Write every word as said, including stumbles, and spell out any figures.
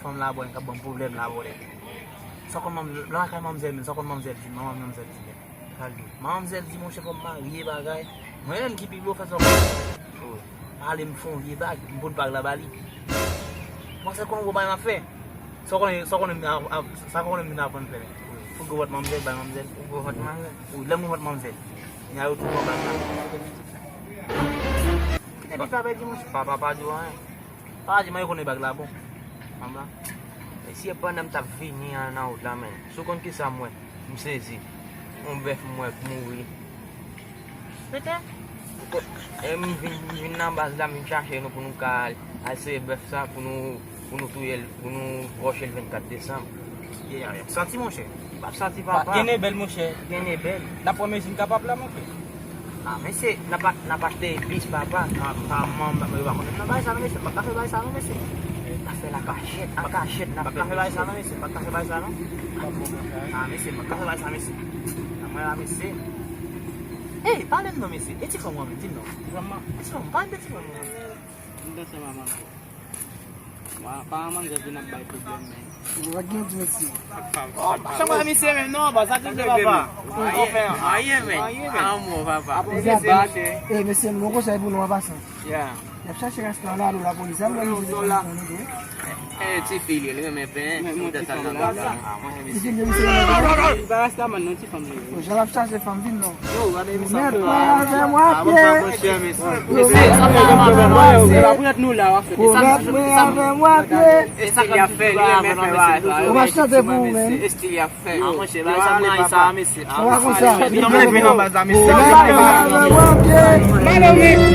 Manm la bwè, k ap ban m pwoblèm la bwè. Sa w konn manm, nan lakay manmzèl menm, sa w konn manmzèl di m, manman manmzèl di m. Sa l di m. Manmzèl di, monchè, fò m marye bagay. Mwen menm ki pi blofè sa w konn. Pale m fè yon vye bag, m pot bag la ba li. Mwen se konn gwo bagay m ap fè. Sa w konnen, sa w konnen m, a, a, sa w konnen m vin aprann fè. Fou gwo vòt manmzèl, bay manmzèl. Fou gwo vòt manmzèl. Wi, lè m gwo vòt manmzèl. Nya yo tou pran bag la. Kite pi papa di, monchè. Papa pa di w anyen. Pa di mwen yo konnen bag la bon. Manm la. Mesye, pandan m t ap vini an nan wout la, men, si w konn kisa m wè, m sezi. Yon bèf m wè k mouri. Pete? E m vin, m vin nan baz la, m vin chache nou pou nou ka al, al sere bèf sa, pou nou, pou nou touye l, pou nou vòche l vennkat desanm. Ye, y ap santi, monchè. P ap santi, papa. Gen Nebèl, monchè. Gen Nebèl. N ap pran mezi n kapab la, monchè. Ah, mesye, n ap, n ap achte epis, papa. Ah, pa manm, yo pa konnen nan bagay sa, non, mesye. M pa ka fè bagay sa, non, mesye. N ap fè l an kachèt, an kachèt, n ap fè l, mesye. M pa ka fè bagay sa, non, mesye. M pa ka fè bagay sa, non. Ah, mesye, m pa ka fè bagay sa, mesye. Nan mwen la, mesye. Ey, pale m non, mesye. E ti fanm ou an menm, di m non. Ti fanm nan? E ti fanm, pale m de ti fanm ou an. M danse maman. Wa, pa manzè vin ap bay pwoblèm, men. Ou pa gen di mesye. Oh, pa chanm bay misye menm non, pa sa di papa. Ou konn fè an. Marye, men. Marye, men. Anmò, papa. Apre mesye, eh, mesye, m gon konsèy pou nou an pasan. Yeah. Y ap chache rasta la, nou lapolis, zam nan misye te pran nou tou. Eh, ti fi, li renmen pen, ou tèt al nan bal la. Ti fi, misye renmen pen. Li pa rasta man non, ti fanm li. Bon, jan l ap chache fanm vin non. Yo, gade misye. Mèt mwen avè mwen ap ye. Mesye, sa fè mal, mesye. Yo, mèt mwen avè mwen ap ye. E sa k ap fè, li renmen fè bagay sa. Ou pa chante pou ou menm. Estil y ap fè. Ah, monchè, bagay sa, bagay sa, mesye. Ou pa konsa. Li renmen vin nan baz la, mesye. Mèt mwen avè mwen ap ye.